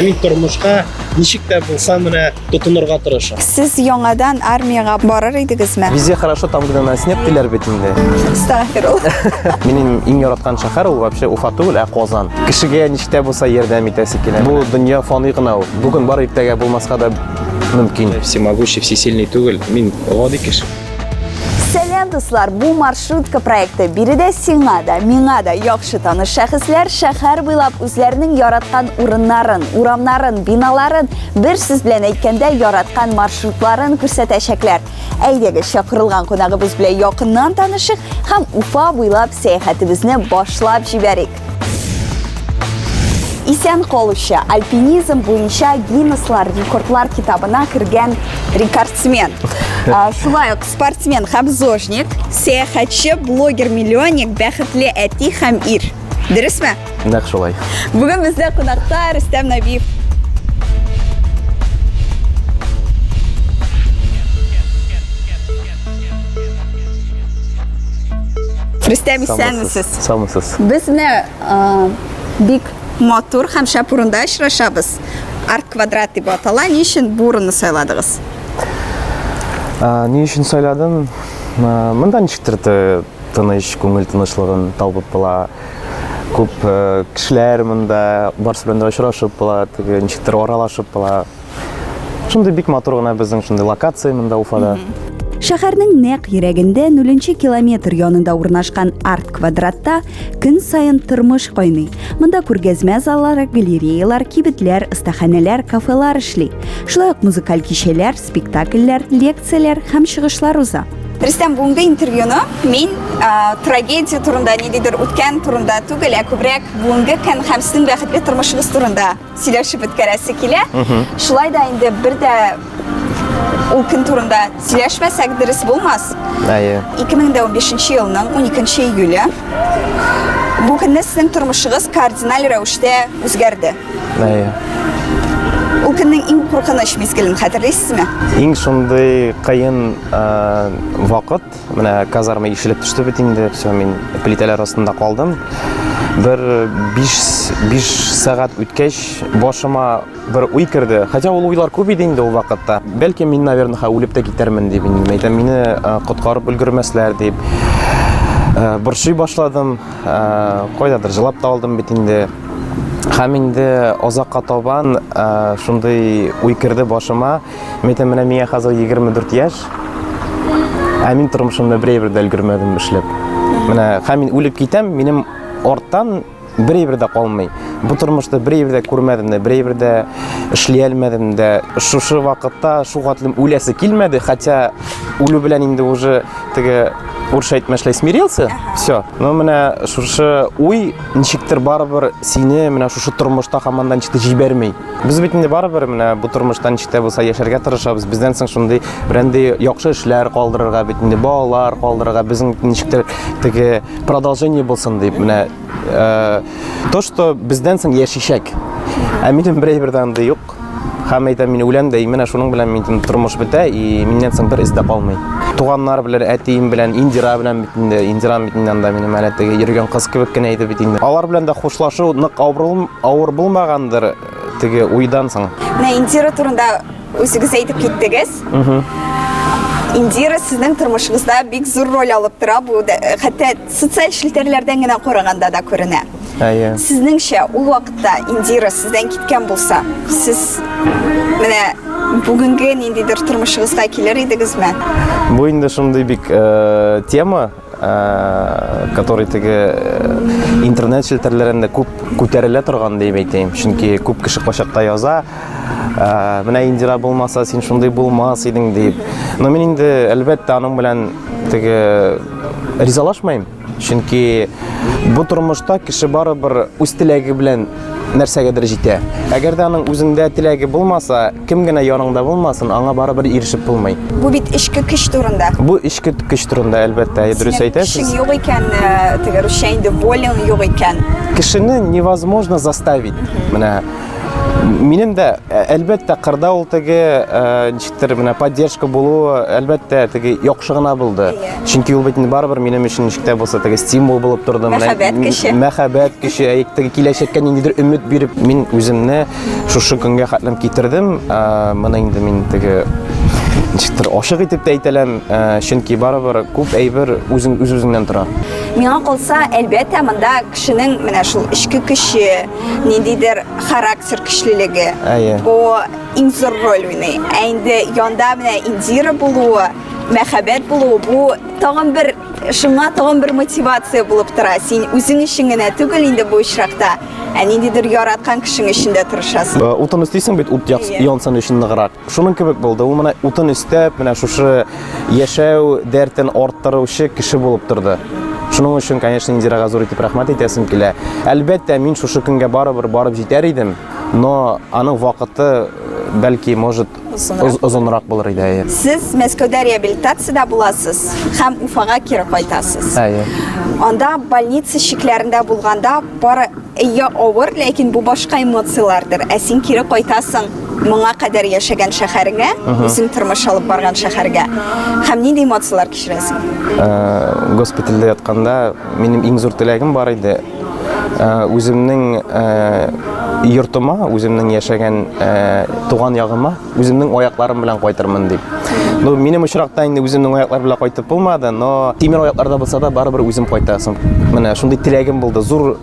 Ә мин тормышка ничек тә булса менә тотынырга тырышам. Сез яңадан армиягә барыр идегезме? Везде хорошо, там, где нас нет, диләр бит инде. Астагфирулла. Минем иң яраткан шәһәр ул вообще Уфа түгел, ә Казан. Кешегә ничек тә булса ярдәм итәсе килә. Бу дөнья фани гына ул. Бүген бар, иртәгә булмаска да мөмкин. Всемогущий, всесильный түгел, мин гади кеше. Сәлам, дуслар! Бу маршрутка проекты. Биредә сиңа да, миңа да яхшы таныш шәхесләр шәһәр буйлап үзләренең яраткан урыннарын, урамнарын, биналарын, бер сүз белән әйткәндә, яраткан маршрутларын күрсәтәчәкләр. Әйдәгез, чакырылган кунагыбыз белән якыннан танышыйк һәм Уфа буйлап сәяхәтебезне башлап җибәрик. Исән калучы альпинизм буенча Гиннеслар рекордлар китабына кергән рекордсмен. Шулай ук спортсмен һәм зожник, сәяхәтче, блогер-миллионник, бәхетле әти һәм ир. Дөресме? Нәкъ шулай. Бүген бездә кунакта Рөстәм Нәбиев. Рөстәм, исәнмесез. Саумысыз. Без менә бик матур һәм шәп урында очрашабыз. Арт квадрат дип атала. Ни өчен бу урынны сайладыгыз? Ни өчен сайладым? Монда ничектер тыныч, күңел тынычлыгын табып була. Күп кешеләр монда, барысы белән дә очрашып була, теге ничектер аралашып була. Шундый бик матур гына безнең шундый локация монда Уфада. Шәһәрнең нәкъ йөрәгендә нуленче километр янында урнашкан арт-квадратта көн саен тормыш кайный. Монда күргәзмә заллары, галереялар, кибетләр, остаханәләр, кафелар эшли. Шулай ук музыкаль кичәләр, спектакльләр, лекцияләр һәм чыгышлар уза. Рөстәм, бүгенге интервьюны мин трагедия турында, ниндидер үткән турында түгел, ә күбрәк бүгенге көн һәм сезнең бәхетле тормышыгыз турында сөйләшеп үткәрәсе килә. Шулай да инде бер дә ул көн турында сөйләшмәсәк дөрес булмас. Әйе. 2015 елның 12 июле. Бу көнне сезнең тормышыгыз кардиналь рәвештә үзгәрде. Әйе. Ул көннең иң куркыныч мизгелен хәтерлисезме? Иң шундый кыен вакыт Менә казарма ишелеп төште бит инде, все, мин плитәләр астында калдым. Бер 5 5 сәгать үткәч, башыма бер уй керде. Хотя ул уйлар күп иде инде ул вакытта. Бәлки мин, наверное, үлеп тә китәрмен дип инде. Әйтәм, мине коткарып өлгермәсләр дип. Борчый башладым. Кайдадыр җылап та алдым бит инде. Һәм инде озакка табан шундый уй керде башыма. Мин әйтәм, менә миңа хәзер 24 яшь, ә мин тормышымда бер әйбер дә өлгермәдем эшләп. Менә һәм мин үлеп китәм, минем арттан бер әйбер дә калмый. Бу тормышта бер әйбер дә күрмәдем дә, бер әйбер дә эшли алмадым да. Шушы вакытта шул хәтлем үләсе килмәде, хотя үлү белән инде уже теге урысча әйтмешләй смирился, все. Но менә шушы уй ничектер барыбер сине менә шушы тормышта һаман да ничектер җибәрми. Без бит инде барыбер менә бу тормышта ничек тә булса яшәргә тырышабыз. Бездән соң шундый берәндәй яхшы эшләр калдырырга бит инде балалар калдырырга, безнең ничектер теге продолжение булсын дип менә э, то, что бездән соң яшичәк. Ә минем бер әйбер дә андый юк. Һәм әйтәм, мин үләм дә, и менә шуның белән минем тормыш бетә, и миннән соң бер эз дә калмый. Туганнар белән, әтием белән, Индира белән бит инде, Индира бит инде анда минем әле теге йөргән кыз кебек кенә иде бит инде. Алар белән дә хушлашу нык авыр Авыр булмагандыр теге уйдан соң. Менә Индира турында үзегез әйтеп киттегез. Индира сезнең тормышыгызда бик зур роль алып тора. Бу хәтта социаль челтәрләрдән генә караганда да күренә. Әйе. Сезнеңчә, ул вакытта Индира сездән киткән булса, сез менә бүгенге ниндидер тормышыгызга килер идегезме? Бу инде шундый бик э, тема. Э, который теге э, интернет челтәрләрендә күп күтәрелә торган дип әйтәем. Чөнки күп кеше кайчакта яза, э, менә Индира булмаса, син шундый булмас идең дип. Но мин инде әлбәттә аның белән теге ризалашмыйм. Чөнки бу тормышта кеше барыбер үз теләге белән нәрсәгәдер җитә. Әгәр дә аның үзендә теләге булмаса, кем генә яныңда булмасын, аңа барыбер ирешеп булмый. Бу бит эчке көч турында. Бу эчке көч турында, әлбәттә, дөрес әйтәсез. Көчең юк икән, э, теге русча инде воляң юк икән. Кешене невозможно заставить. Менә Минем дә, әлбәттә, кырда ул теге ничектер менә поддержка булуы, әлбәттә, теге яхшы гына булды. Чөнки ул бит инде барыбер минем өчен ничек тә булса теге стимул булып торды. Мәхәббәт көче. Мәхәббәт көче, әй, теге киләчәккә ниндидер өмет биреп, мин үземне шушы көнгә хәтлем китердем. Моны инде мин теге ничектер ачык итеп тә әйтәләм, чөнки барыбер күп әйбер үзең үз-үзеңнән тора. Миңа калса, әлбәттә, монда кешенең менә шул эчке көче, ниндидер характер көчлелеге. Әйе. Бу иң зур роль уйный. Ә инде янда менә Индира булуы, мәхәббәт булуы, бу тагын бер шуңа тагын бер мотивация булып тора. Син үзең өчен генә түгел инде бу очракта, ә ниндидер яраткан кешең өчен дә тырышасың. Утын өстисең бит, ут янсын өчен ныграк. Шуның кебек булды. Ул менә утын өстәп, менә шушы яшәү дәртен арттыручы кеше булып торды. Шуның өчен, конечно, Индирага зур итеп рәхмәт әйтәсем килә. Әлбәттә, мин шушы көнгә барыбер барып җитәр идем, но аның вакыты, бәлки, может, озынрак булыр иде. Әйе. Сез Мәскәүдә реабилитациядә буласыз һәм Уфага кире кайтасыз. Әйе. Анда больница чикләрендә булганда бары Әйе, авыр, ләкин бу башка эмоцияләрдер. Ә син кире кайтасың моңа кадәр яшәгән шәһәреңә, үзең тормыш алып барган шәһәргә. Һәм нинди эмоцияләр кичерәсең? Э, госпитальдә ятканда минем иң зур теләгем бар иде. Э, үземнең э, йортыма, үземнең яшәгән туган ягыма үземнең аякларым белән кайтырмын дип. Ну, минем очракта инде үземнең аяклар белән кайтып булмады, но тимер аякларда булса да барыбер үзем кайтасым. Менә шундый теләгем булды. Зур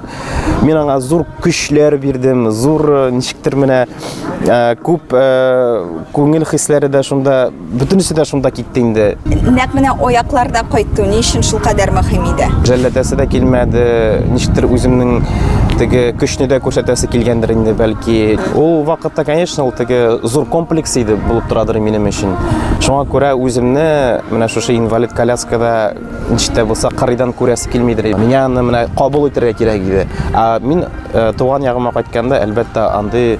мин аңа зур көчләр бирдем, зур э, ничектер менә э, күп э, күңел хисләре дә шунда, бөтенесе дә шунда китте инде. Нәкъ менә аякларда кайту ни өчен шулкадәр мөһим иде? Жәлләтәсе дә килмәде, ничектер үземнең теге көчне дә күрсәтәсе килгәндер инде бәлки. Ул вакытта, конечно, ул теге зур комплекс иде булып торадыр минем өчен. Шуңа күрә үземне менә шушы инвалид коляскада ничек тә булса кырыйдан күрәсе килмидер. Миңа аны менә кабул итәргә кирәк иде. Ә мин э, туган ягыма кайтканда, әлбәттә, андый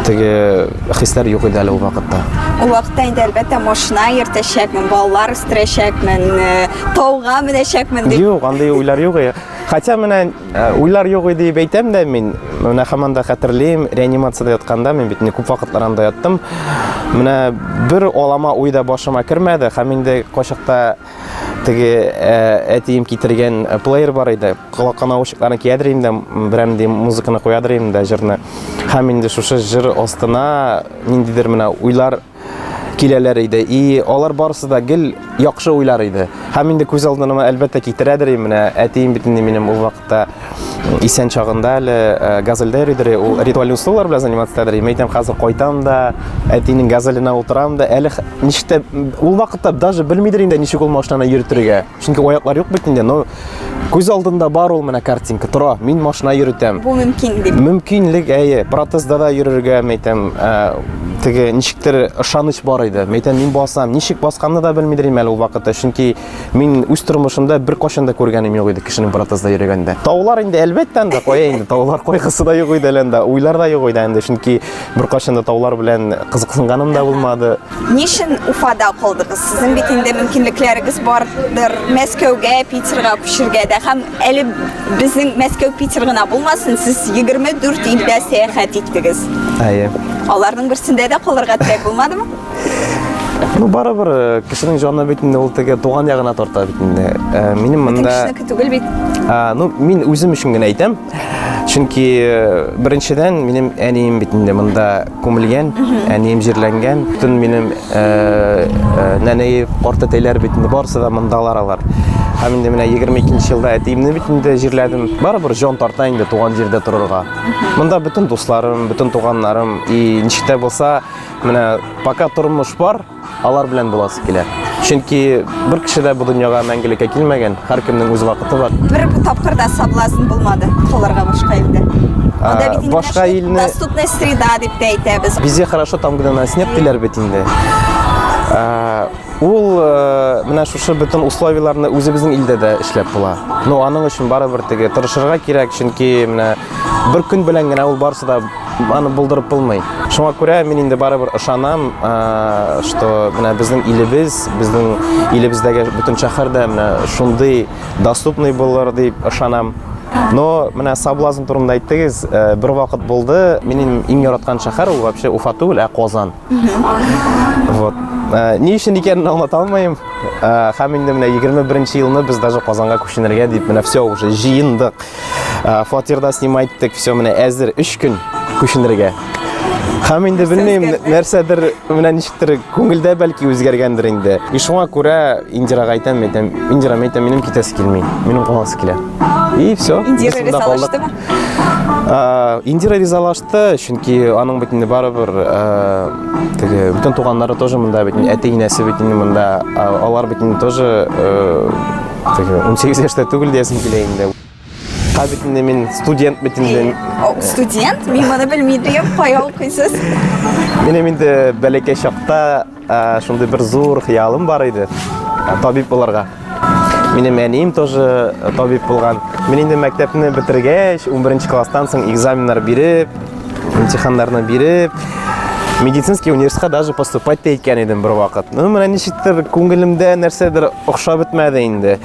теге хисләр юк иде әле ул вакытта. Ул вакытта инде әлбәттә машина йөртәчәкмен, балалар үстерәчәкмен, э, тауга менәчәкмен дип. Юк, андый уйлар юк иде. Хотя менә э, уйлар юк иде дип әйтәм дә мин. Менә һаман да хәтерлим, реанимациядә ятканда мин бит күп вакытлар анда яттым. Менә бер алама уй да башыма кермәде һәм инде кайчакта теге э, әтием китергән э, плеер бар иде. Колакка наушникларны киядер идем дә, берәр нинди музыканы куядыр идем дә җырны. Һәм инде шушы җыр астына ниндидер менә уйлар киләләр иде. И алар барысы да гел яхшы уйлар иде. Һәм инде күз алдына әлбәттә китерәдер менә әтием бит инде минем ул вакытта исән чагында әле э, газельдә йөридер, ул ритуальный услугалар белән заниматься итәдер. Мин әйтәм, хәзер кайтам да, әтинең газеленә утырам да, әле ничек тә ул вакытта даже белмидер инде ничек ул машинаны йөртергә. Чөнки аяклар юк бит инде, но күз алдында бар ул менә картинка тора. Мин машина йөртәм. Бу мөмкин дип. Мөмкинлек, әйе. Протезда да йөрергә, мен әйтәм, э, теге ничектер ышаныч бар иде. Мен әйтәм, мин басам. Ничек басканны да белмидер идем әле ул вакытта, чөнки мин үз тормышымда беркайчан да күргәнем юк иде кешенең протезда йөргәндә. Таулар инде әлбәттә анда кая инде, таулар кайгысы да юк иде әле анда, уйлар да юк иде инде, чөнки беркайчан да таулар белән кызыксынганым да булмады. Ни өчен Уфада калдыгыз? Сезнең бит инде мөмкинлекләрегез бардыр Мәскәүгә, Питерга күчергә дә. Һәм әле безнең Мәскәү, Питер гына булмасын, сез 24 илдә сәяхәт иттегез. Әйе. Аларның берсендә дә калырга теләк булмадымы? Ну, барыбер э, кешенең җаны бит инде ул теге туган ягына тарта бит инде. Э, минем монда кешенеке түгел бит. Ну, мин үзем өчен генә әйтәм. Чөнки э, беренчедән минем әнием бит инде монда күмелгән, әнием җирләнгән. Бөтен минем э, э, нәнәй, картәтәйләр бит инде барысы да мондалар алар. Һәм инде менә 22 елда әтиемне бит инде җирләдем. Барыбер җан тарта инде туган җирдә торырга. Монда бөтен дусларым, бөтен туганнарым и ничек тә булса, менә пока тормыш бар, алар белән буласы килә. Чөнки бер кеше дә бу дөньяга мәңгелеккә килмәгән, һәркемнең үз вакыты бар. Бер тапкыр да соблазн булмады калырга башка илдә. Анда бит инде башка илне доступная среда дип тә әйтәбез. Везде хорошо, там, где нас нет, диләр бит инде. Ул э, менә шушы бөтен условияләрне үзебезнең илдә дә эшләп була. Но аның өчен барыбер теге тырышырга кирәк, чөнки менә бер көн белән генә ул барысы да аны булдырып булмый. Шуңа күрә мин инде барыбер ышанам, э, что менә безнең илебез, безнең илебездәге бөтен шәһәр дә менә шундый доступный булыр дип ышанам. Но менә соблазн турында әйттегез, э, бер вакыт булды, минем иң яраткан шәһәр ул вообще Уфа түгел, ә Казан. Вот. Э, ни өчен икәнен аңлата алмыйм. Э, һәм инде менә 21 елны без даже Казанга күченергә дип менә все уже җыендык. Э, фатирда снимать иттек, все менә әзер 3 көн күченергә. Һәм инде белмим, нәрсәдер менә ничектер күңелдә бәлки үзгәргәндер инде. И шуңа күрә Индирага әйтәм, әйтәм, Индира, мин әйтәм, минем китәсе килми, минем каласы килә. И все. Индира ризалаштымы? Индира ризалашты, чөнки аның бит инде барыбер теге бөтен туганнары тоже монда бит, әти-әнәсе бит инде монда, алар бит инде тоже теге 18 яшьтә түгел диясем килә инде. Та бит инде мин студент бит инде. Студент? Мин моны белми идем. Кая укыйсыз? Минем инде бәләкәй чакта шундый бер зур хыялым бар иде. Табиб булырга. Минем әнием тоже табиб булган. Мин инде мәктәпне бетергәч, 11 класстан соң экзаменнар биреп, имтиханнарны биреп, медицинский университетка даже поступать та иткән идем бер вакыт. Ну, менә ничектер күңелемдә нәрсәдер охшап бетмәде инде.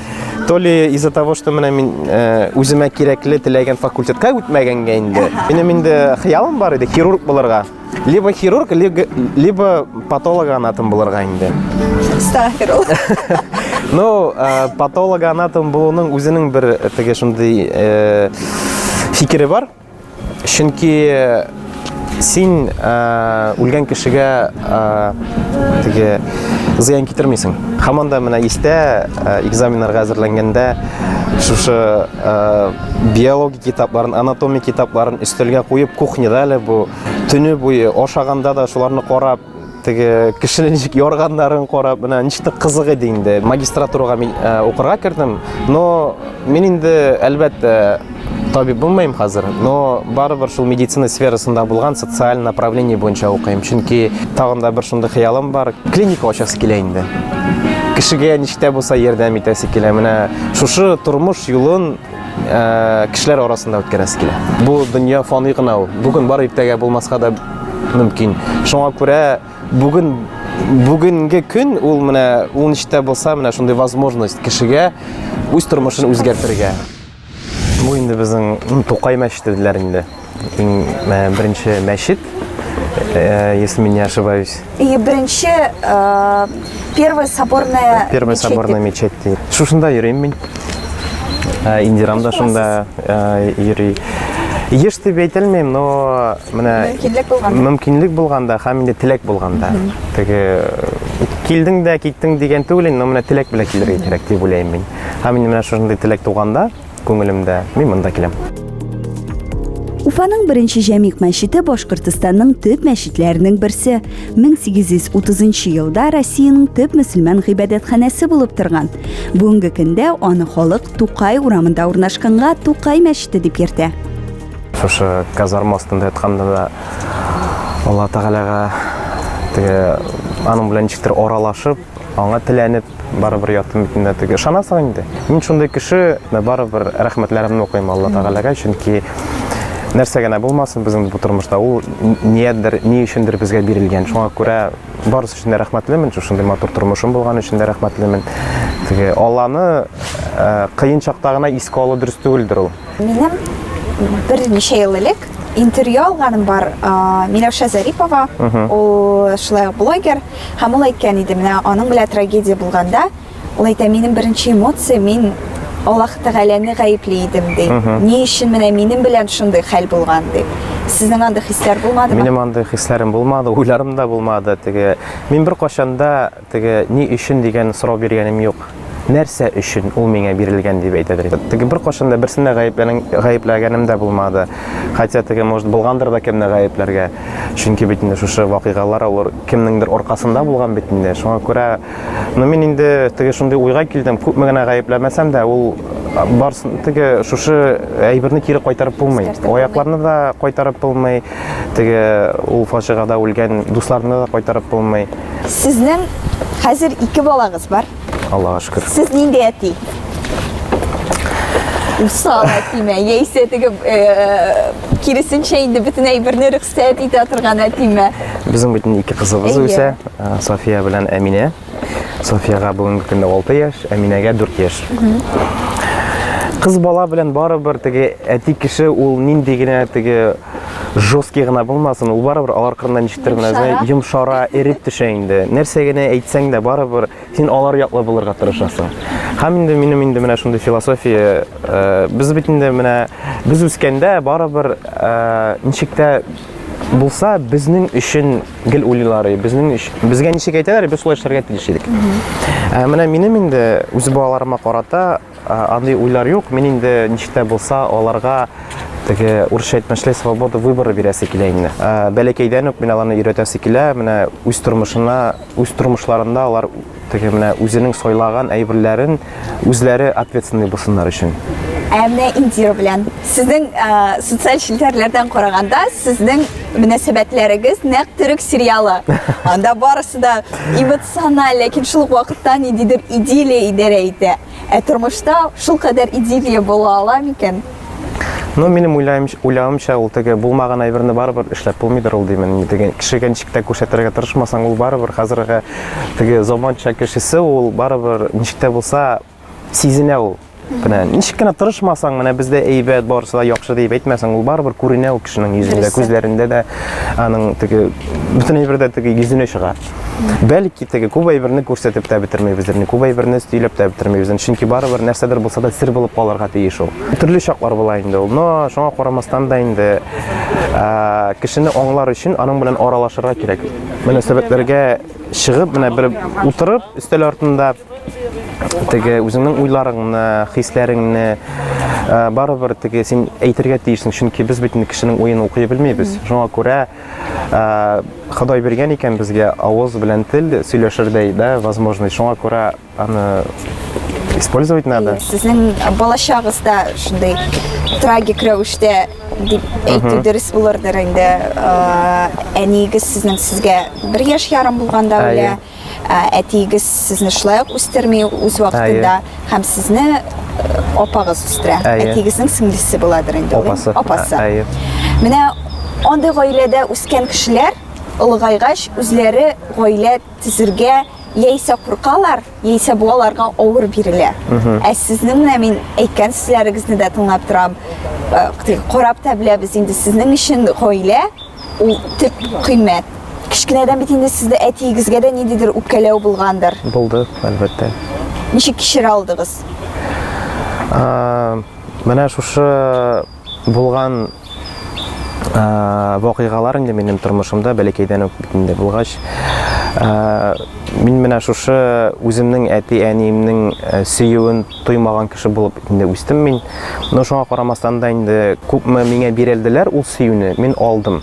То ли из-за того, что менә мин э, үземә кирәкле теләгән факультетка үтмәгәнгә инде. Минем инде хыялым бар иде хирург булырга. Либо хирург, либо, либо патологоанатом булырга инде. Астагфирулла. Ну, э, патологоанатом булуның үзенең бер э, теге шундый э, фикере бар. Чөнки син э, үлгән кешегә э, теге зыян китермисең. Һаман да менә истә э, экзаменнарга әзерләнгәндә шушы э, биология китапларын, анатомия китапларын өстәлгә куеп кухняда әле бу төне буе ашаганда да шуларны карап теге кешене ничек ярганнарын карап, менә ничектер кызык иде инде. Магистратурага мин э, укырга кердем, но мин инде әлбәттә табиб булмыйм хәзер, но барыбер шул медицина сферасында булган социаль направление буенча укыйм. Чөнки тагын да бер шундый хыялым бар, клиника ачасы килә инде. Кешегә ничек тә булса ярдәм итәсе килә. Менә шушы тормыш юлын э, кешеләр арасында үткәрәсе килә. Бу дөнья фани гына ул. Бүген бар, иртәгә булмаска да мөмкин. Шуңа күрә бүген бүгенге көн ул менә ул ничек тә булса менә шундый возможность кешегә үз тормышын үзгәртергә. Бу инде безнең Тукай мәчете диләр инде. Иң э, беренче мәчет, э, если мин не ошибаюсь. И беренче э, первая соборная Первая мечеть соборная мечеть ди. Шушында йөрим мин. Э, Индирам да шунда э, йөри. Еш дип әйтелмим, но менә Мөмкинлек булганда. Мөмкинлек булганда һәм инде теләк булганда. Теге килдең дә киттең дигән түгел инде, но менә теләк белән килергә кирәк дип уйлыйм мин. Һәм инде менә шушындый теләк туганда күңелемдә мин монда киләм. Уфаның беренче җәмигъ мәчете Башкортостанның төп мәчетләренең берсе. 1830 елда Россиянең төп мөселман гыйбадәтханәсе булып торган. Бүгенге көндә аны халык Тукай урамында урнашканга Тукай мәчете дип йөртә. Шушы казарма астында ятканда да Алла Тәгаләгә теге аның белән ничектер аралашып, аңа теләнеп барыбер яттым бит инде теге ышанасың инде. Мин шундый кеше, барыбер рәхмәтләремне укыйм Алла Тәгаләгә, чөнки нәрсә генә булмасын безнең бу тормышта, ул ниятдер, ни өчендер безгә бирелгән. Шуңа күрә барысы өчен дә рәхмәтлемен, шушындый матур тормышым булган өчен дә рәхмәтлемен. Теге Алланы э, кыен чакта гына искә алу дөрес түгелдер ул. Минем берничә ел элек интервью алганым бар Миләүшә Зарипова, ул шулай ук блогер, һәм ул әйткән иде, менә аның белән трагедия булганда, ул әйтә, минем беренче эмоция, мин Аллаһ Тәгаләне гаепли идем, ди. Ни өчен менә минем белән шундый хәл булган, дип. Сезнең андый хисләр булмадымы? Минем андый хисләрем булмады, уйларым да булмады. Теге, мин беркайчан да Теге ни өчен дигән сорау биргәнем юк. Нәрсә өчен ул миңа бирелгән дип әйтәдер. Теге беркайчан да берсен дә гаепләгәнем дә булмады. Хотя теге, может, булгандыр да кемне гаепләргә. Чөнки бит инде шушы вакыйгалар алар кемнеңдер аркасында булган бит инде. Шуңа күрә, ну мин инде теге шундый уйга килдем, күпме генә гаепләмәсәм дә, ул барсын теге шушы әйберне кире кайтарып булмый. Аякларны да кайтарып булмый. Теге ул фаҗигада үлгән дусларны да кайтарып булмый. Сезнең хәзер ике балагыз бар. Аллага шөкер. Сез нинди әти? Усал әтиме, яисә теге э, киресенчә инде бөтен әйберне рөхсәт итә торган әтиме? Безнең бит ике кызыбыз үсә, э, София белән Әминә. Софияга бүгенге көндә 6 яшь, Әминәгә 4 яшь. Кыз бала белән барыбер теге әти кеше ул нинди генә теге жесткий гына булмасын, ул барыбер алар кырында ничектер менә Йомшара. йомшара, эреп төшә инде. Нәрсә генә әйтсәң дә барыбер син алар яклы булырга тырышасың. Һәм инде минем инде менә шундый философия, э, без бит инде менә без үскәндә барыбер э, ничек тә булса безнең өчен гел уйлыйлар, безнең безгә ничек әйтәләр, без шулай эшләргә тиеш идек. Ә менә минем инде үз балаларыма карата андый уйлар юк. Мин инде ничек тә булса аларга теге урысча әйтмешли свобода выбора бирәсе килә инде. Бәләкәйдән үк мин аларны өйрәтәсе килә. Менә үз тормышына, үз тормышларында алар теге менә үзенең сайлаган әйберләрен үзләре ответственный булсыннар өчен. Ә менә Индира белән сезнең социаль челтәрләрдән караганда сезнең мөнәсәбәтләрегез нәкъ төрек сериалы. Анда барысы да эмоциональ, ләкин шул ук вакытта ниндидер идиллия идарә итә. Ә тормышта шул кадәр идиллия була ала микән? Ну, минем уйлавымча, ул теге булмаган әйберне барыбер эшләп булмыйдыр ул димен. Теге кешегә ничек тә күрсәтергә тырышмасаң, ул барыбер хәзерге теге заманча кешесе ул барыбер ничек тә булса сизенә ул. Менә ничек кенә тырышмасаң, менә бездә әйбәт, барысы да яхшы дип әйтмәсәң, ул барыбер күренә ул кешенең йөзендә, күзләрендә дә аның теге бөтен әйбер дә теге йөзенә чыга. Бәлки теге күп әйберне күрсәтеп тә бетермибездер, күп әйберне сөйләп тә бетермибездер. Чөнки барыбер нәрсәдер булса да сер булып калырга тиеш ул. Төрле чаклар була инде ул. Но шуңа карамастан да инде кешене аңлар өчен аның белән аралашырга кирәк. Мөнәсәбәтләргә чыгып, менә бер утырып өстәл артында теге үзеңнең уйларыңны, хисләреңне барыбер теге син әйтергә тиешсең, чөнки без бит инде кешенең уен укый белмибез. Шуңа күрә Ходай биргән икән безгә авыз белән тел сөйләшердәй, да, возможность. Шуңа күрә аны использовать надо. Сезнең балачагызда шундый трагик рәвештә дип әйтү дөрес булырдыр инде. Әниегез сезнең сезгә бер яшь ярым булганда үлә. Әтиегез сезне шулай ук үстерми үз вакытында һәм сезне апагыз үстерә. Әтиегезнең сеңлесе буладыр инде ул. Апасы. Апасы. Менә андый гаиләдә үскән кешеләр олыгайгач үзләре гаилә төзергә яисә куркалар, яисә бу аларга авыр бирелә. Ә сезнең менә мин әйткән сүзләрегезне дә тыңлап торам, карап та беләбез инде сезнең өчен гаилә ул төп кыйммәт. Кечкенәдән бит инде сездә әтиегезгә дә ниндидер үпкәләү булгандыр. Булды, әлбәттә. Ничек кичерә алдыгыз? Менә шушы булган вакыйгалар инде минем тормышымда бәләкәйдән үк бит инде булгач, мин менә шушы үземнең әти-әниемнең сөюен тоймаган кеше булып инде үстем мин. Но шуңа карамастан да инде күпме миңа бирелделәр ул сөюне, мин алдым.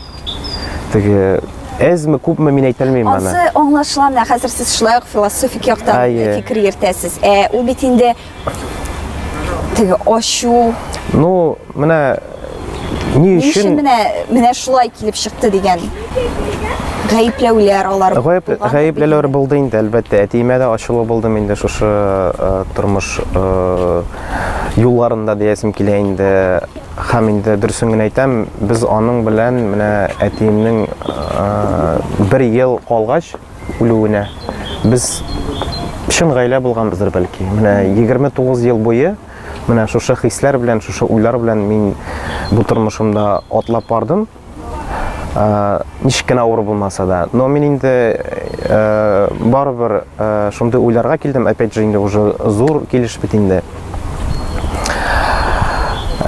Теге әзме, күпме мин әйтә алмыйм аны. Ансы аңлашыла, менә хәзер сез шулай ук философик яктан Әйе. фикер йөртәсез. Ә ул бит инде теге ачу. Ну, менә ни Ни өчен өчен менә менә шулай килеп чыкты дигән гаепләүләр алар Гаеп, булгандыр бит гаепләүләр инде. булды инде, әлбәттә. Әтиемә дә ачулы булдым инде шушы э, тормыш э, юлларында диясем килә инде. Һәм инде дөресен генә әйтәм, без аның белән менә әтиемнең э, бер ел калгач үлүенә без чын гаилә булганбыздыр бәлки. Менә 29 ел буе менә шушы хисләр белән, шушы уйлар белән мин бу тормышымда атлап бардым. Ничек кенә авыр булмаса да. Но мин инде барыбер шундый уйларга килдем, опять же инде уже зур килеш бит инде.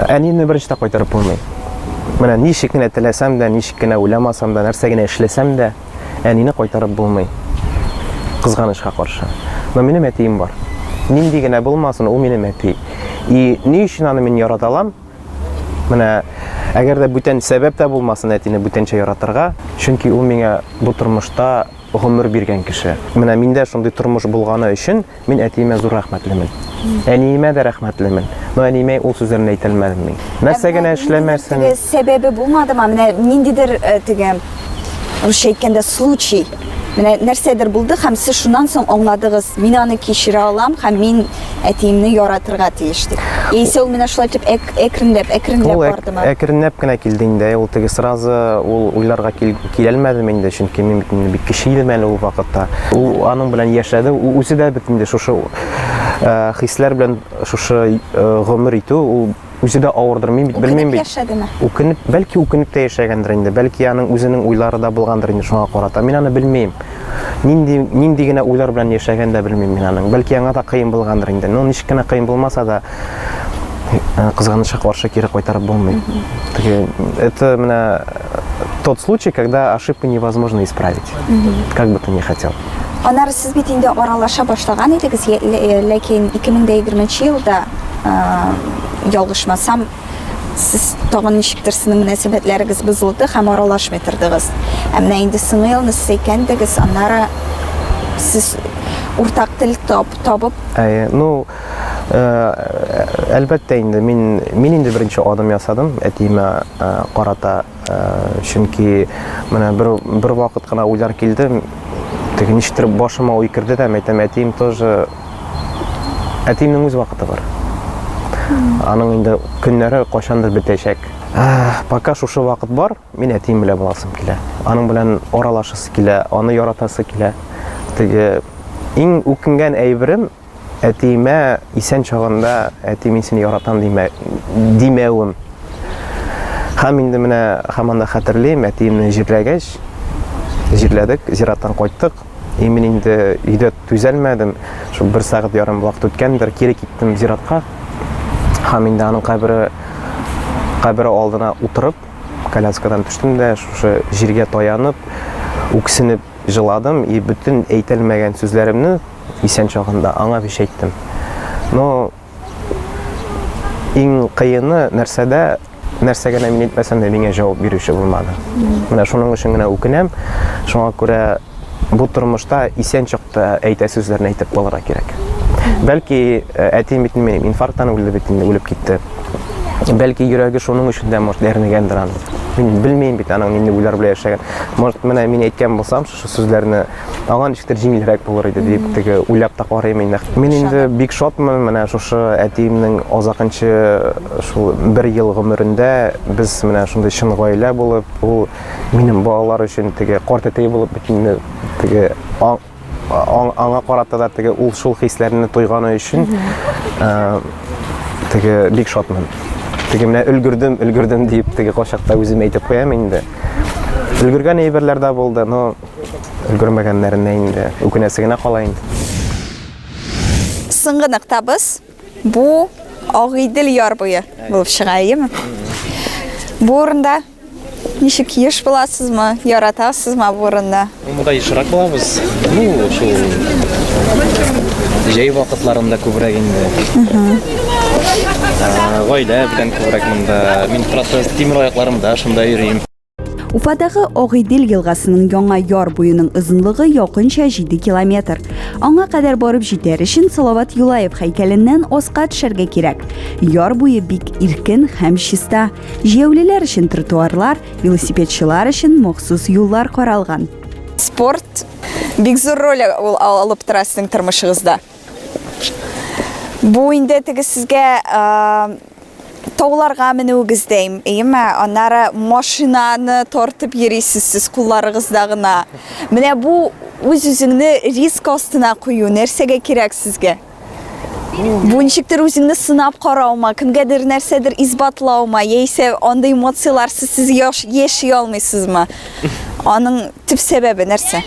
Әниемне беренче дә кайтарып булмый. Менә ничек кенә теләсәм дә, ничек кенә уйламасам да, нәрсә генә эшләсәм дә, әнине кайтарып булмый. Кызганычка каршы. Но минем әтием бар. Нинди генә булмасын, ул минем әти. И ни өчен аны мин ярата алам? Менә әгәр дә бүтән сәбәп тә булмасын әтине бүтәнчә яратырга, чөнки ул миңа бу тормышта гомер биргән кеше. Менә миндә шундый тормыш булганы өчен мин әтиемә зур рәхмәтлемен. Әниемә дә рәхмәтлемен. Но әниемә ул сүзләрне әйтә алмадым мин. Нәрсә генә эшләмәсен. Теге сәбәбе булмадымы? Менә ниндидер э, теге русча әйткәндә случай. Менә нәрсәдер булды һәм сез шуннан соң аңладыгыз, мин аны кичерә алам һәм мин әтиемне яратырга тиеш дип. Яисә ул менә шулай итеп әк, әкренләп, әкренләп Ул бардымы? әкренләп кенә килде инде. Ул теге сразу ул уйларга кил, киләлмәдем инде, чөнки мин бит инде бик кече идем әле ул вакытта. Ул аның белән яшәде, ул үзе дә бит инде шушы э, хисләр белән шушы э, гомер итү ул үзе дә авырдыр. Мин бит белмим бит. Яшәдеме? Үкенеп, бәлки үкенеп тә яшәгәндер инде. Бәлки аның үзенең уйлары да булгандыр инде шуңа карата. Мин аны белмим. Нинди нинди генә уйлар белән яшәгән дә белмим мин аның. Бәлки аңа да кыен булгандыр инде. Ну, ничек кенә кыен булмаса да, э, кызганычка каршы кире кайтарып булмый. Теге, это менә тот случай, когда ошибку невозможно исправить. Как бы ты ни хотел. Аннары сез бит инде аралаша башлаган идегез, ләкин 2020 елда, ялгышмасам, сез тагын ничектер сезнең мөнәсәбәтләрегез бозылды һәм аралашмый тордыгыз. Ә менә инде соңгы елны сез әйткән идегез, аннары сез уртак тел тап, табып. Әйе, ну, әлбәттә инде мин мин инде беренче адым ясадым әтиемә карата. Э, чөнки менә бер бер вакыт кына уйлар килде теге ничектер башыма уй керде дә әйтәм әтием тоже әтиемнең үз вакыты бар аның инде көннәре кайчандыр бетәчәк э, пока шушы вакыт бар мин әтием белән буласым килә аның белән аралашасы килә аны яратасы килә теге иң үкенгән әйберем Әтиемә исән чагында, әти, мин сине яратам димә, димәвем. Һәм инде менә һаман да хәтерлим, әтиемне җирләгәч, җирләдек, зираттан кайттык. И мин инде өйдә түзәлмәдем. Шул бер сәгать ярым вакыт үткәндер, кире киттем зиратка. Һәм инде аның кабере кабере алдына утырып, коляскадан төштем дә, шушы җиргә таянып, үксенеп Җыладым и бөтен әйтәлмәгән сүзләремне исән чагында аңа биш әйттем. Но иң кыены нәрсәдә, нәрсә генә мин әйтмәсәм дә миңа җавап бирүче булмады. Менә шуның өчен генә үкенәм. Шуңа күрә бу тормышта исән чакта әйтә сүзләрне әйтеп калырга кирәк. Бәлки э, әтием бит минем инфаркттан үлде бит инде, үлеп китте. Бәлки йөрәге шуның өчен дә может әрнегәндер аның. Мин белмим бит аның нинди уйлар белән яшәгән. Может, менә мин әйткән булсам шушы сүзләрне, аңа ничектер җиңелрәк булыр иде дип теге уйлап та карыйм инде. Мин инде бик шатмын, менә шушы әтиемнең азакынчы шул бер ел гомерендә без менә шундый чын гаилә булып, ул минем балалар өчен теге карт әтәй булып бит инде теге аңа карата да теге ул шул хисләрне тойганы өчен э, теге бик шатмын. Теге менә өлгердем, өлгердем дип теге кайчакта үзем әйтеп куям инде. Өлгергән әйберләр дә булды, но өлгермәгәннәренә инде үкенәсе генә кала инде. Соңгы ноктабыз бу Агыйдел яр буе булып чыга, әйеме? Бу урында Ничек еш буласызмы? Яратасызмы бу урынны? Монда ешрак булабыз. Ну, шул җәй вакытларында күбрәк инде. Гаилә белән күбрәк монда. Мин просто тимер аякларымда шунда йөрим. Уфадагы Агыйдел елгасының яңа яр буеның озынлыгы якынча 7 километр. Аңа кадәр барып җитәр өчен Салават Юлаев һәйкәленнән аска төшәргә кирәк. Яр буе бик иркен һәм чиста. Җәяүлеләр өчен тротуарлар, велосипедчылар өчен махсус юллар каралган. Спорт бик зур роль ул алып тора сезнең тормышыгызда. Бу инде теге сезгә тауларга менүегез дә, әйеме? Аннары машинаны тартып йөрисез сез кулларыгызда гына. Менә бу үз-үзеңне риск астына кую нәрсәгә кирәк сезгә? Бу ничектер үзеңне сынап караумы, кемгәдер нәрсәдер исбатлаумы, яисә андый эмоцияләрсез сез яши алмыйсызмы? Аның төп сәбәбе нәрсә?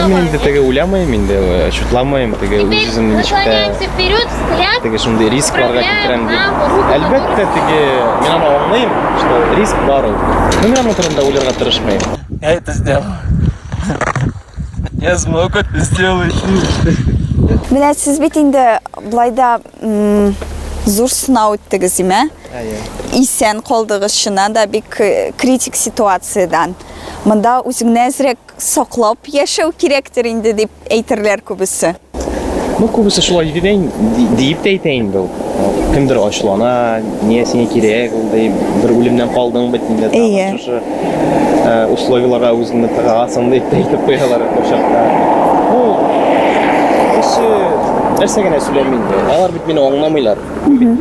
Мин инде теге уйламыйм инде, э, чутламыйм, теге үз-үземне ничек тә теге шундый рискларга китерәм дип. Әлбәттә, теге мин аны аңлыйм, что риск бар ул. Но мин аның турында уйларга тырышмыйм. Я это сделал. Я смог это сделать. Менә сез бит инде былай да зур сынау үттегез, име? Исән калдыгыз чыннан да бик э, критик ситуациядән. Монда үзеңне әзрәк саклап яшәү кирәктер инде дип әйтерләр күбесе. Ну, күбесе шулай дип диеп тә әйтә инде ул. Кемдер ачулана, нигә сиңа кирәк ул ди, бер үлемнән калдың бит инде, тагын шушы э, условияләргә үзеңне тыгасың дип тә әйтеп куялар кайчакта. Ну, кеше нәрсә генә сөйләми инде. Алар бит мине аңламыйлар.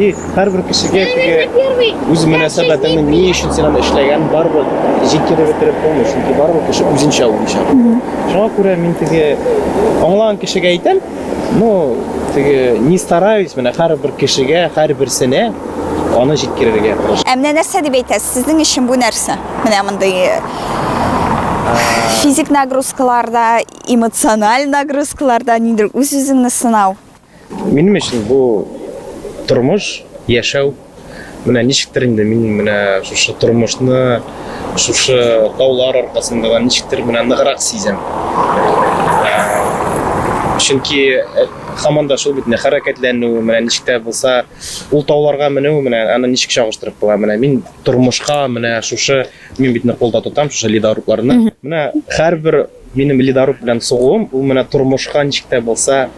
И һәрбер кешегә теге үз мөнәсәбәтеңне ни өчен син аны эшләгән барыбер җиткереп бетереп булмый, чөнки барыбер кеше үзенчә уйлый. Шуңа күрә мин теге аңлаган кешегә әйтәм, ну, теге не стараюсь менә һәрбер кешегә, һәрберсенә аны җиткерергә тырышам. Ә менә нәрсә дип әйтәсез? Сезнең өчен бу нәрсә? Менә мондый э, физик нагрузкаларда, эмоциональ нагрузкаларда ниндидер үз-үзеңне сынау. Минем өчен бу тормыш, яшәү. Менә ничектер инде мин менә шушы тормышны, шушы таулар аркасында да ничектер менә ныграк сизәм. Чөнки э, һаман да шул бит менә хәрәкәтләнү, менә ничек тә булса ул тауларга менү, менә аны ничек чагыштырып була? Менә мин тормышка менә шушы мин бит кулда тотам шушы ледорубларны. Менә һәрбер минем ледоруб белән сугуым, ул менә тормышка ничек тә булса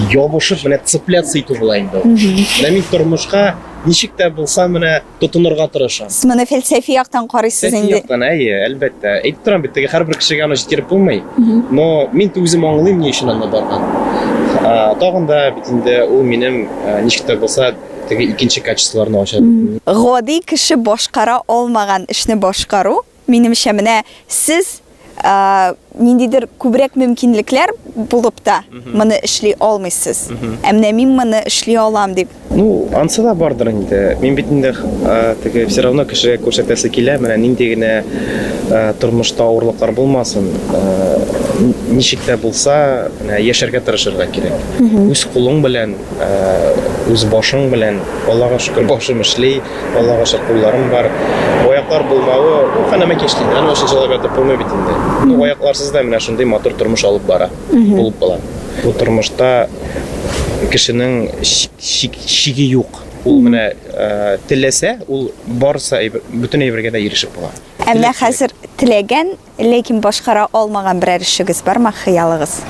ябышып менә цепляться итү була инде ул. Менә мин тормышка ничек тә булса менә тотынырга тырышам. Сез моны фәлсәфи яктан карыйсыз Фәлсәфи инде. яктан, әйе, әлбәттә. Әйтеп торам бит, теге һәрбер кешегә аны җиткереп булмый. Но мин үзем аңлыйм ни өчен анда барган. Тагын да бит инде ул минем ничек тә булса теге икенче качестволарны ача. Гади кеше башкара алмаган эшне башкару, минемчә, менә сез ниндидер күбрәк мөмкинлекләр булып та моны эшли алмыйсыз. Ә менә мин моны эшли алам дип. Ну, ансы да бардыр инде. Мин бит инде теге все равно кешегә күрсәтәсе килә, менә нинди генә тормышта авырлыклар булмасын, ничек тә булса, менә яшәргә тырышырга кирәк. Үз кулың белән, үз башың белән, Аллага шөкер, башым эшли. Аллага шөкер, кулларым бар. Аяклар булмавы, ул ханама кешли. Аны өчен җылап ятып булмый бит инде. Ну, аякларсыз да менә шундый матур тормыш алып бара. Булып була. Бу тормышта кешенең чиге юк. Ул менә э, теләсә, ул барысы бөтен әйбергә дә ирешеп була. Ә менә хәзер теләгән Ләкин башкара алмаган берәр эшегез бармы, хыялыгыз?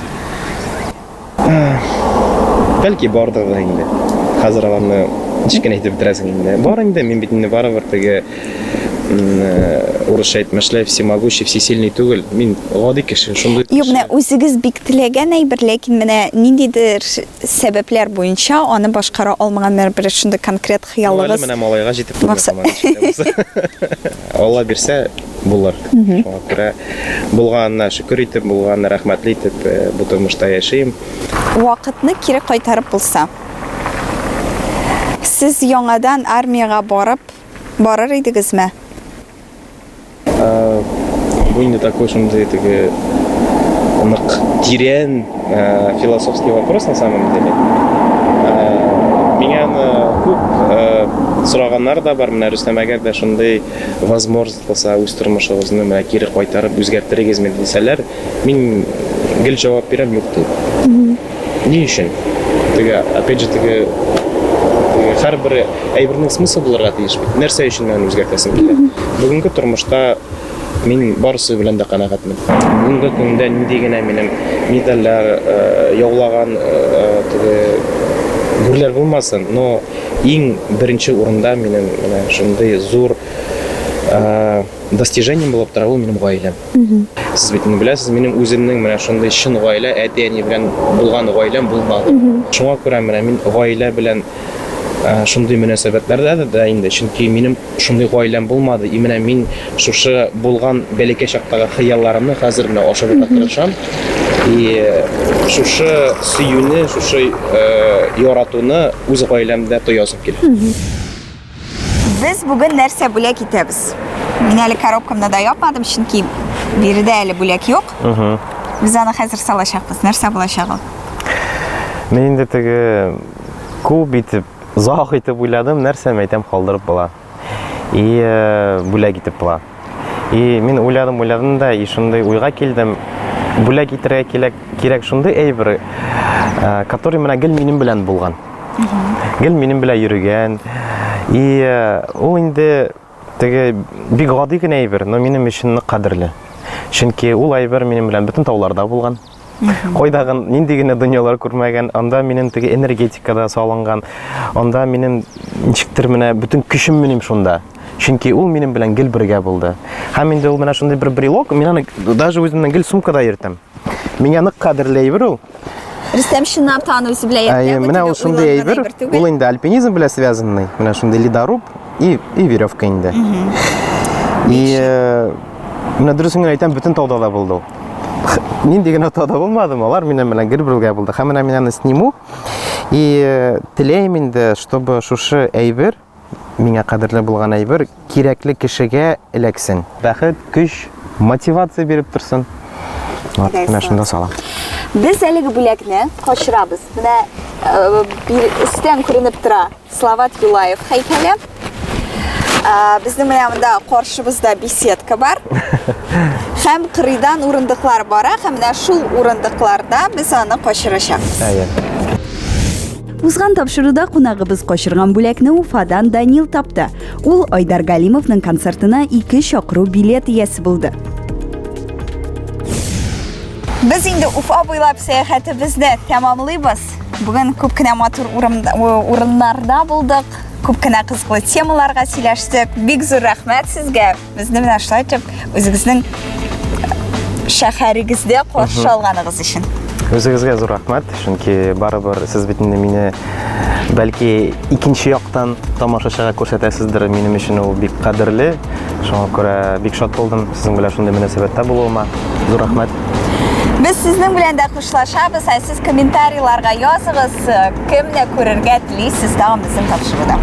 Бәлки бардыр да инде. Хәзер аларны ничек кенә әйтеп бетерәсең инде. Бар инде, мин бит инде барыбер теге э, урысча әйтмешләй, всемогущий, всесильный түгел. Мин гади кеше, шундый Юк, менә үзегез бик теләгән әйбер, ләкин менә ниндидер сәбәпләр буенча аны башкара алмаган бер шундый конкрет хыялыгыз. Әле менә малайга җитеп булмый. Алла бирсә, булыр. Шуңа күрә булганына шөкер итеп, булганына рәхмәтле итеп э, бу тормышта яшим. Вакытны кире кайтарып булса, сез яңадан армиягә барып барыр идегезме? Э, бу инде такой шундый теге нык тирән э, философский вопрос на самом деле. Миңа аны күп сораганнар да бар, менә Рөстәм, әгәр дә шундый возможность булса, үз тормышыгызны менә кире кайтарып үзгәртерегезме дисәләр, мин гел җавап бирәм, юк дип. Ни өчен? Теге, опять же, теге, теге һәрбер әйбернең смыслы булырга тиеш бит. Нәрсә өчен мин аны үзгәртәсем килә? Бүгенге тормышта мин барысы белән дә канәгатьмен. Бүгенге көндә нинди генә минем медальләр э, яулаган э, теге гүрләр булмасын, но иң беренче урында минем менә шундый зур э, достижением булып тора ул минем гаиләм. Сез бит инде беләсез, минем үземнең менә шундый чын гаилә, әти-әни белән булган гаиләм булмады. Шуңа күрә менә мин гаилә белән э, шундый мөнәсәбәтләрдә дә инде, чөнки минем шундый гаиләм булмады. И менә мин шушы булган бәләкәй чактагы хыялларымны хәзер менә ашырырга тырышам. И э, шушы сөюне, шушы э, яратуны үз гаиләмдә тоясым килә. Без бүген нәрсә бүләк итәбез? Мин әле коробкамны да япмадым, чөнки биредә әле бүләк юк. Без аны хәзер салачакбыз. Нәрсә булачак ул? Мин инде теге күп итеп, озак итеп уйладым, нәрсә әйтәм, калдырып була. И э, бүләк итеп була. И мин уйладым, уйладым да, и шундый уйга килдем. Бүләк итәргә кирәк, кирәк шундый әйбер, э, который менә гел минем белән булган. Гел минем белән йөргән. И э, ул инде теге бик гади генә әйбер, но минем өчен нык кадерле. Чөнки ул әйбер минем белән бөтен тауларда булган. Кайда гын, нинди генә дөньялар күрмәгән, анда минем теге энергетика да салынган, анда минем ничектер менә бөтен көчем минем шунда. Чөнки ул минем белән гел бергә булды. Һәм инде ул менә шундый бер брелок, мин аны даже үземнең гел сумкада йөртәм. Миңа нык кадерле әйбер ул. Рөстәм чынлап та аны үзе белән Әйе, менә ул шундый әйбер, ул инде альпинизм белән связанный. Менә шундый ледоруб и, и веревка инде. И э, менә дөресен генә әйтәм, бөтен тауда да булды ул. Нинди генә да булмадым, алар минем белән гел бергә булды. Һәм менә мин аны сниму. И э, теләйм инде, чтобы шушы әйбер, миңа кадерле булган әйбер, кирәкле кешегә эләксен. Бәхет, көч, мотивация биреп торсын. Вот, менә шунда салам. Без әлеге бүләкне качырабыз. Менә э, өстән күренеп тора Салават Юлаев һәйкәле. Безнең менә монда каршыбызда беседка бар. Һәм кырыйдан урындыклар бара, һәм менә шул урындыкларда без аны качырачакбыз. Әйе. Узган тапшыруда кунагыбыз качырган бүләкне Уфадан Данил тапты. Ул Айдар Галимовның концертына ике чакыру билет иясе булды. Без инде Уфа буйлап сәяхәтебезне тәмамлыйбыз. Бүген күп кенә матур урыннарда булдык, күп кенә кызыклы темаларга сөйләштек. Бик зур рәхмәт сезгә. Безне менә шулай итеп үзегезнең шәһәрегездә каршы алганыгыз өчен. Үзегезгә зур рәхмәт, чөнки барыбер сез бит инде мине бәлки икенче яктан тамашачыга күрсәтәсездер, минем өчен ул бик кадерле. Шуңа күрә бик шат булдым сезнең белән шундый мөнәсәбәттә булуыма. Зур рәхмәт. Без сезнең белән дә хушлашабыз, ә сез комментарийларга языгыз, кемне күрергә телисез тагын безнең тапшыруда.